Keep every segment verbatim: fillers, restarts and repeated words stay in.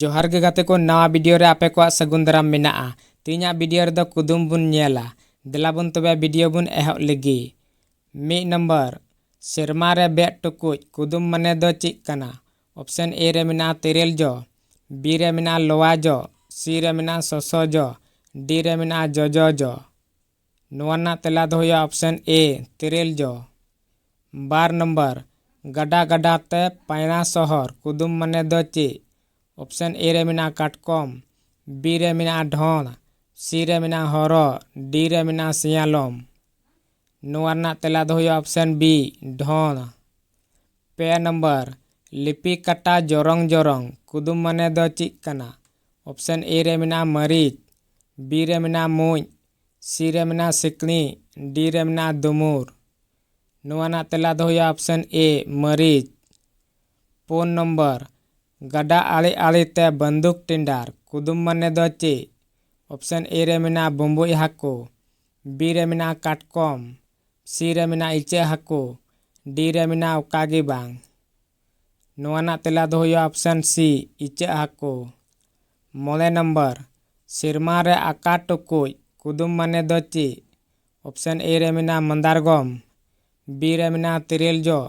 ᱡᱚᱦᱟᱨ ᱜᱮ ᱜᱟᱛᱮ ᱠᱚ, ᱱᱟᱣᱟ ᱵᱷᱤᱰᱤᱭᱳ ᱨᱮ ᱟᱯᱮ ᱠᱚᱣᱟᱜ ᱥᱟᱹᱜᱩᱱ ᱫᱟᱨᱟᱢ ᱢᱮᱱᱟᱜᱼᱟ᱾ ᱛᱮᱦᱮᱧᱟᱜ ᱵᱷᱤᱰᱤᱭᱳ ᱨᱮᱫᱚ ᱠᱩᱫᱩᱢ ᱵᱚᱱ ᱧᱮᱞᱟ᱾ ᱫᱮᱞᱟ ᱵᱚᱱ ᱛᱚᱵᱮ ᱵᱷᱤᱰᱤᱭᱳ ᱵᱚᱱ ᱮᱦᱚᱵ ᱞᱮᱜᱮ᱾ ᱢᱤᱫ ᱱᱚᱢᱵᱚᱨ, ᱥᱮᱨᱢᱟ ᱨᱮ ᱵᱮᱫ ᱴᱩᱠᱩᱡ, ᱠᱩᱫᱩᱢ ᱢᱟᱱᱮ ᱫᱚ ᱪᱮᱫ ᱠᱟᱱᱟ? ᱚᱯᱥᱮᱱ ᱮ ᱨᱮ ᱢᱮᱱᱟᱜᱼᱟ ᱛᱮᱨᱮᱞ ᱡᱚ, ᱵᱤ ᱨᱮ ᱢᱮᱱᱟᱜᱼᱟ ᱞᱚᱣᱟ ᱡᱚ, ᱥᱤ ᱨᱮ ᱢᱮᱱᱟᱜᱼᱟ ᱥᱚᱥᱚ ᱡᱚ, ᱰᱤ ᱨᱮ ᱢᱮᱱᱟᱜᱼᱟ ᱡᱚᱡᱚ ᱡᱚ᱾ ᱱᱚᱣᱟ ᱨᱮᱱᱟᱜ ᱛᱮᱞᱟ ᱫᱚ ᱦᱩᱭᱩᱜᱼᱟ ᱚᱯᱥᱮᱱ ᱮ, ᱛᱮᱨᱮᱞ ᱡᱚ᱾ ᱵᱟᱨ ᱱᱚᱢᱵᱚᱨ, ᱜᱟᱰᱟ ᱜᱟᱰᱟ ᱛᱮ ᱯᱟᱭᱨᱟ ᱥᱚᱦᱚᱨ, ᱠᱩᱫᱩᱢ ᱢᱟᱱᱮ ᱫᱚ ᱪᱮᱫ? ᱚᱯᱥᱮᱱ ᱮ ᱨᱮ ᱢᱮᱱᱟᱜᱼᱟ ᱠᱟᱴᱠᱚᱢ, ᱵᱤ ᱨᱮ ᱢᱮᱱᱟᱜᱼᱟ ᱰᱷᱚᱸᱲ, ᱥᱤ ᱨᱮ ᱢᱮᱱᱟᱜᱼᱟ ᱦᱚᱨᱚ, ᱰᱤ ᱨᱮ ᱢᱮᱱᱟᱜᱼᱟ ᱥᱮᱭᱟᱞᱚᱢ᱾ ᱱᱚᱣᱟ ᱨᱮᱱᱟᱜ ᱛᱮᱞᱟ ᱫᱚ ᱦᱩᱭᱩᱜᱼᱟ ᱚᱯᱥᱮᱱ ᱵᱤ, ᱰᱷᱚᱸᱲ᱾ ᱯᱮ ᱱᱚᱢᱵᱚᱨ, ᱞᱤᱯᱤ ᱠᱟᱴᱟ ᱡᱚᱨᱚᱝ ᱡᱚᱨᱚᱝ, ᱠᱩᱫᱩᱢ ᱢᱟᱱᱮ ᱫᱚ ᱪᱮᱫ ᱠᱟᱱᱟ? ᱚᱯᱥᱮᱱ ᱮ ᱨᱮ ᱢᱮᱱᱟᱜᱼᱟ ᱢᱟᱹᱨᱤᱪ, ᱵᱤ ᱨᱮ ᱢᱮᱱᱟᱜᱼᱟ ᱢᱩᱸᱡ, ᱥᱤ ᱨᱮ ᱢᱮᱱᱟᱜᱼᱟ ᱥᱤᱠᱲᱤᱡ, ᱰᱤ ᱨᱮ ᱢᱮᱱᱟᱜᱼᱟ ᱫᱩᱢᱩᱨ᱾ ᱱᱚᱣᱟ ᱨᱮᱱᱟᱜ ᱛᱮᱞᱟ ᱫᱚ ᱦᱩᱭᱩᱜᱼᱟ ᱚᱯᱥᱮᱱ ᱮ, ᱢᱟᱹᱨᱤᱪ᱾ ᱯᱩᱱ ᱱᱚᱢᱵᱚᱨ, ᱜᱟᱰᱟ ᱟᱲᱮ ᱟᱲᱮ ᱛᱮ ᱵᱟᱱᱫᱩᱠ ᱴᱮᱸᱰᱟᱨ, ᱠᱩᱫᱩᱢ ᱢᱟᱱᱮ ᱫᱚ ᱪᱮᱫ? ᱚᱯᱥᱮᱱ ᱮ ᱨᱮ ᱢᱮᱱᱟᱜᱼᱟ ᱵᱩᱸᱵᱩᱡ ᱦᱟᱹᱠᱩ, ᱵᱤ ᱨᱮ ᱢᱮᱱᱟᱜᱼᱟ ᱠᱟᱴᱠᱚᱢ, ᱥᱤ ᱨᱮ ᱢᱮᱱᱟᱜᱼᱟ ᱤᱪᱟᱹᱜ ᱦᱟᱹᱠᱩ, ᱰᱤ ᱨᱮ ᱢᱮᱱᱟᱜᱼᱟ ᱚᱠᱟ ᱜᱮ ᱵᱟᱝ᱾ ᱱᱚᱣᱟ ᱨᱮᱱᱟᱜ ᱛᱮᱞᱟ ᱫᱚ ᱦᱩᱭᱩᱜᱼᱟ ᱚᱯᱥᱮᱱ ᱥᱤ, ᱤᱪᱟᱹᱜ ᱦᱟᱹᱠᱩ᱾ ᱢᱚᱬᱮ ᱱᱚᱢᱵᱚᱨ, ᱥᱮᱨᱢᱟ ᱨᱮ ᱟᱠᱟ ᱴᱩᱠᱩᱡ, ᱠᱩᱫᱩᱢ ᱢᱟᱱᱮ ᱫᱚ ᱪᱮᱫ? ᱚᱯᱥᱮᱱ ᱮ ᱨᱮ ᱢᱮᱱᱟᱜᱼᱟ ᱢᱟᱸᱫᱟᱨᱜᱚᱢ, ᱵᱤ ᱨᱮ ᱢᱮᱱᱟᱜᱼᱟ ᱛᱮᱨᱮᱞ ᱡᱚ,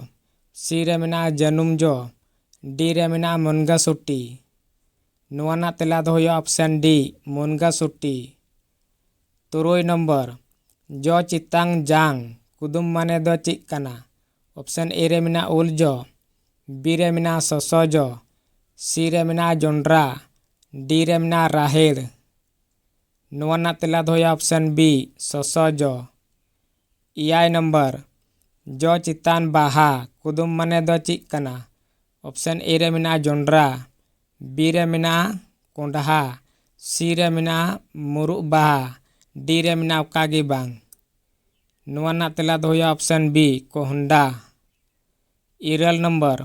ᱥᱤ ᱨᱮ ᱢᱮᱱᱟᱜᱼᱟ ᱡᱟᱹᱱᱩᱢ ᱡᱚ, ᱰᱤ ᱨᱮ ᱢᱮᱱᱟᱜᱼᱟ ᱢᱩᱱᱜᱟᱹ ᱥᱩᱴᱤ᱾ ᱱᱚᱣᱟ ᱨᱮᱱᱟᱜ ᱛᱮᱞᱟ ᱫᱚ ᱦᱩᱭᱩᱜᱼᱟ ᱚᱯᱥᱮᱱ ᱰᱤ, ᱢᱩᱱᱜᱟᱹ ᱥᱩᱴᱤ᱾ ᱛᱩᱨᱩᱭ ᱱᱚᱢᱵᱚᱨ, ᱡᱚ ᱪᱮᱛᱟᱱ ᱡᱟᱝ, ᱠᱩᱫᱩᱢ ᱢᱟᱱᱮ ᱫᱚ ᱪᱮᱫ ᱠᱟᱱᱟ? ᱚᱯᱥᱮᱱ ᱮ ᱨᱮ ᱢᱮᱱᱟᱜᱼᱟ ᱩᱞ ᱡᱚ, ᱵᱤ ᱨᱮ ᱢᱮᱱᱟᱜᱼᱟ ᱥᱚᱥᱚ ᱡᱚ, ᱥᱤ ᱨᱮ ᱢᱮᱱᱟᱜᱼᱟ ᱡᱚᱱᱰᱨᱟ, ᱰᱤ ᱨᱮ ᱢᱮᱱᱟᱜᱼᱟ ᱨᱟᱦᱮᱲ᱾ ᱱᱚᱣᱟ ᱨᱮᱱᱟᱜ ᱛᱮᱞᱟ ᱫᱚ ᱦᱩᱭᱩᱜᱼᱟ ᱚᱯᱥᱮᱱ ᱵᱤ, ᱥᱚᱥᱚ ᱡᱚ᱾ ᱮᱭᱟᱭ ᱱᱚᱢᱵᱚᱨ, ᱡᱚ ᱪᱮᱛᱟᱱ ᱵᱟᱦᱟ, ᱠᱩᱫᱩᱢ ᱢᱟᱱᱮ ᱫᱚ ᱪᱮᱫ ᱠᱟᱱᱟ? ᱚᱯᱥᱮᱱ ᱮ ᱨᱮ ᱢᱮᱱᱟᱜᱼᱟ ᱡᱚᱱᱰᱨᱟ, ᱵᱤ ᱨᱮ ᱢᱮᱱᱟᱜᱼᱟ ᱠᱚᱸᱰᱦᱟ, ᱥᱤ ᱨᱮ ᱢᱮᱱᱟᱜᱼᱟ ᱢᱩᱨᱩᱜ ᱵᱟᱦᱟ, ᱰᱤ ᱨᱮ ᱢᱮᱱᱟᱜᱼᱟ ᱚᱠᱟ ᱜᱮ ᱵᱟᱝ᱾ ᱱᱚᱣᱟ ᱨᱮᱱᱟᱜ ᱛᱮᱞᱟ ᱫᱚ ᱦᱩᱭᱩᱜᱼᱟ ᱚᱯᱥᱮᱱ ᱵᱤ, ᱠᱚᱦᱚᱸᱰᱟ᱾ ᱤᱨᱟᱹᱞ ᱱᱚᱢᱵᱚᱨ,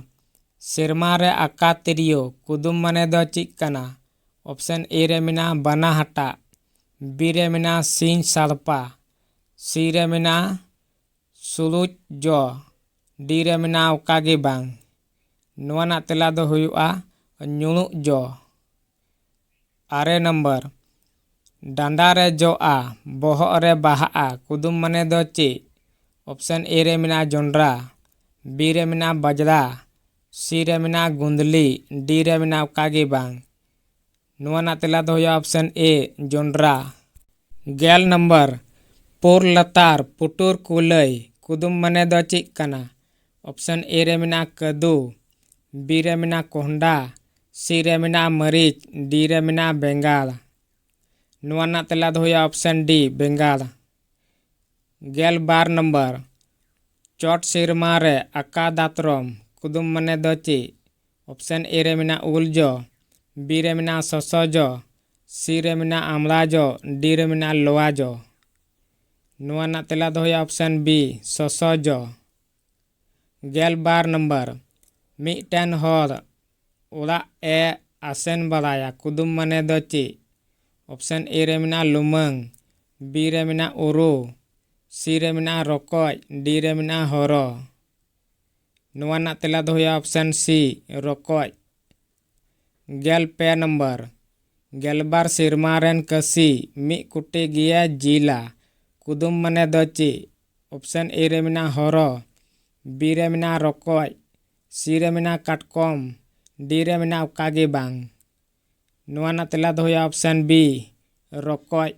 ᱥᱮᱨᱢᱟ ᱨᱮ ᱟᱠᱟ ᱛᱤᱨᱭᱳ, ᱠᱩᱫᱩᱢ ᱢᱟᱱᱮ ᱫᱚ ᱪᱮᱫ ᱠᱟᱱᱟ? ᱚᱯᱥᱮᱱ ᱮ ᱨᱮ ᱢᱮᱱᱟᱜᱼᱟ ᱵᱟᱱᱟ ᱦᱟᱴᱟᱜ, ᱵᱤ ᱨᱮ ᱢᱮᱱᱟᱜᱼᱟ ᱥᱤᱧ ᱥᱟᱲᱯᱟ, ᱥᱤ ᱨᱮ ᱢᱮᱱᱟᱜᱼᱟ ᱥᱩᱞᱩᱡ ᱡᱚ, ᱰᱤ ᱨᱮ ᱢᱮᱱᱟᱜᱼᱟ ᱚᱠᱟ ᱜᱮ ᱵᱟᱝ᱾ ᱱᱚᱣᱟ ᱨᱮᱱᱟᱜ ᱛᱮᱞᱟ ᱫᱚ ᱦᱩᱭᱩᱜᱼᱟ ᱧᱩᱲᱩᱜ ᱡᱚ᱾ ᱟᱨᱮ ᱱᱟᱢᱵᱟᱨ, ᱰᱟᱸᱰᱟ ᱨᱮ ᱡᱚᱜᱼᱟ, ᱵᱚᱦᱚᱜ ᱨᱮ ᱵᱟᱦᱟᱜᱼᱟ, ᱠᱩᱫᱩᱢ ᱢᱟᱱᱮ ᱫᱚ ᱪᱮᱫ? ᱚᱯᱥᱮᱱ ᱮ ᱨᱮ ᱢᱮᱱᱟᱜᱼᱟ ᱡᱚᱱᱰᱨᱟ, ᱵᱤ ᱨᱮ ᱢᱮᱱᱟᱜᱼᱟ ᱵᱟᱡᱽᱲᱟ, ᱥᱤ ᱨᱮ ᱢᱮᱱᱟᱜᱼᱟ ᱜᱩᱸᱫᱽᱞᱤ, ᱰᱤ ᱨᱮ ᱢᱮᱱᱟᱜᱼᱟ ᱚᱠᱟ ᱜᱮ ᱵᱟᱝ᱾ ᱱᱚᱣᱟ ᱨᱮᱱᱟᱜ ᱛᱮᱞᱟ ᱫᱚ ᱦᱩᱭᱩᱜᱼᱟ ᱚᱯᱥᱮᱱ ᱮ, ᱡᱚᱱᱰᱨᱟ᱾ ᱜᱮᱞ ᱱᱟᱢᱵᱟᱨ, ᱯᱩᱨ ᱞᱟᱛᱟᱨ ᱯᱩᱴᱩᱨ ᱠᱩᱞᱟᱹᱭ, ᱠᱩᱫᱩᱢ ᱢᱟᱱᱮ ᱫᱚ ᱪᱮᱫ ᱠᱟᱱᱟ? ᱚᱯᱥᱮᱱ ᱮ ᱨᱮ ᱢᱮᱱᱟᱜᱼᱟ ᱠᱟᱹᱫᱩ, ᱵᱤ ᱨᱮ ᱢᱮᱱᱟᱜᱼᱟ ᱠᱚᱦᱰᱟ, ᱥᱤ ᱨᱮ ᱢᱮᱱᱟᱜᱼᱟ ᱢᱟᱹᱨᱤᱪ, ᱰᱤ ᱨᱮ ᱢᱮᱱᱟᱜᱼᱟ ᱵᱮᱸᱜᱟᱲ᱾ ᱱᱚᱣᱟ ᱨᱮᱱᱟᱜ ᱛᱮᱞᱟ ᱫᱚ ᱦᱩᱭᱩᱜᱼᱟ ᱚᱯᱥᱮᱱ ᱰᱤ, ᱵᱮᱸᱜᱟᱲ᱾ ᱜᱮᱞ ᱵᱟᱨ ᱱᱟᱢᱵᱟᱨ, ᱪᱚᱴ ᱥᱮᱨᱢᱟ ᱨᱮ ᱟᱠᱟ ᱫᱟᱛᱨᱚᱢ, ᱠᱩᱫᱩᱢ ᱢᱟᱱᱮ ᱫᱚ ᱪᱮᱫ? ᱚᱯᱥᱮᱱ ᱮ ᱨᱮ ᱢᱮᱱᱟᱜᱼᱟ ᱩᱞ ᱡᱚ, ᱵᱤ ᱨᱮ ᱢᱮᱱᱟᱜᱼᱟ ᱥᱚᱥᱚ ᱡᱚ, ᱥᱤ ᱨᱮ ᱢᱮᱱᱟᱜᱼᱟ ᱟᱢᱲᱟ ᱡᱚ, ᱰᱤ ᱨᱮ ᱢᱮᱱᱟᱜᱼᱟ ᱞᱚᱣᱟ ᱡᱚ᱾ ᱱᱚᱣᱟ ᱨᱮᱱᱟᱜ ᱛᱮᱞᱟ ᱫᱚ ᱦᱩᱭᱩᱜᱼᱟ ᱚᱯᱥᱮᱱ ᱵᱤ, ᱥᱚᱥᱚ ᱡᱚ᱾ ᱜᱮᱞ ᱵᱟᱨ ᱱᱟᱢᱵᱟᱨ, ᱢᱤᱫᱴᱮᱱ ᱦᱚᱲ ᱚᱲᱟᱜ ᱮ ᱟᱥᱮᱱ ᱵᱟᱲᱟᱭᱟ, ᱠᱩᱫᱩᱢ ᱢᱟᱱᱮ ᱫᱚ ᱪᱮᱫ? ᱚᱯᱥᱮᱱ ᱮ ᱨᱮ ᱢᱮᱱᱟᱜᱼᱟ ᱞᱩᱢᱟᱹᱝ, ᱵᱤ ᱨᱮ ᱢᱮᱱᱟᱜᱼᱟ ᱩᱨᱩ, ᱥᱤ ᱨᱮ ᱢᱮᱱᱟᱜᱼᱟ ᱨᱚᱠᱚᱡ, ᱰᱤ ᱨᱮ ᱢᱮᱱᱟᱜᱼᱟ ᱦᱚᱨᱚ᱾ ᱱᱚᱣᱟ ᱨᱮᱱᱟᱜ ᱛᱮᱞᱟ ᱫᱚ ᱦᱩᱭᱩᱜᱼᱟ ᱚᱯᱥᱮᱱ ᱥᱤ, ᱨᱚᱠᱚᱡ᱾ ᱜᱮᱞ ᱯᱮ ᱱᱟᱢᱵᱟᱨ, ᱜᱮᱞᱵᱟᱨ ᱥᱮᱨᱢᱟ ᱨᱮᱱ ᱠᱟᱹᱥᱤ ᱢᱤᱫ ᱠᱩᱴᱤ ᱜᱮᱭᱟ ᱡᱤᱞᱟ, ᱠᱩᱫᱩᱢ ᱢᱟᱱᱮ ᱫᱚ ᱪᱮᱫ? ᱚᱯᱥᱮᱱ ᱮ ᱨᱮ ᱢᱮᱱᱟᱜᱼᱟ ᱦᱚᱨᱚ, ᱵᱤ ᱨᱮ ᱢᱮᱱᱟᱜᱼᱟ ᱨᱚᱠᱚᱡ, ᱥᱤ ᱨᱮ ᱢᱮᱱᱟᱜᱼᱟ ᱠᱟᱴᱠᱚᱢ, ᱰᱤ ᱨᱮ ᱢᱮᱱᱟᱜᱼᱟ ᱚᱠᱟ ᱜᱮ ᱵᱟᱝ᱾ ᱱᱚᱣᱟ ᱨᱮᱱᱟᱜ ᱛᱮᱞᱟ ᱫᱚ ᱦᱩᱭᱩᱜᱼᱟ ᱚᱯᱥᱮᱱ ᱵᱤ, ᱨᱚᱠᱚᱡ᱾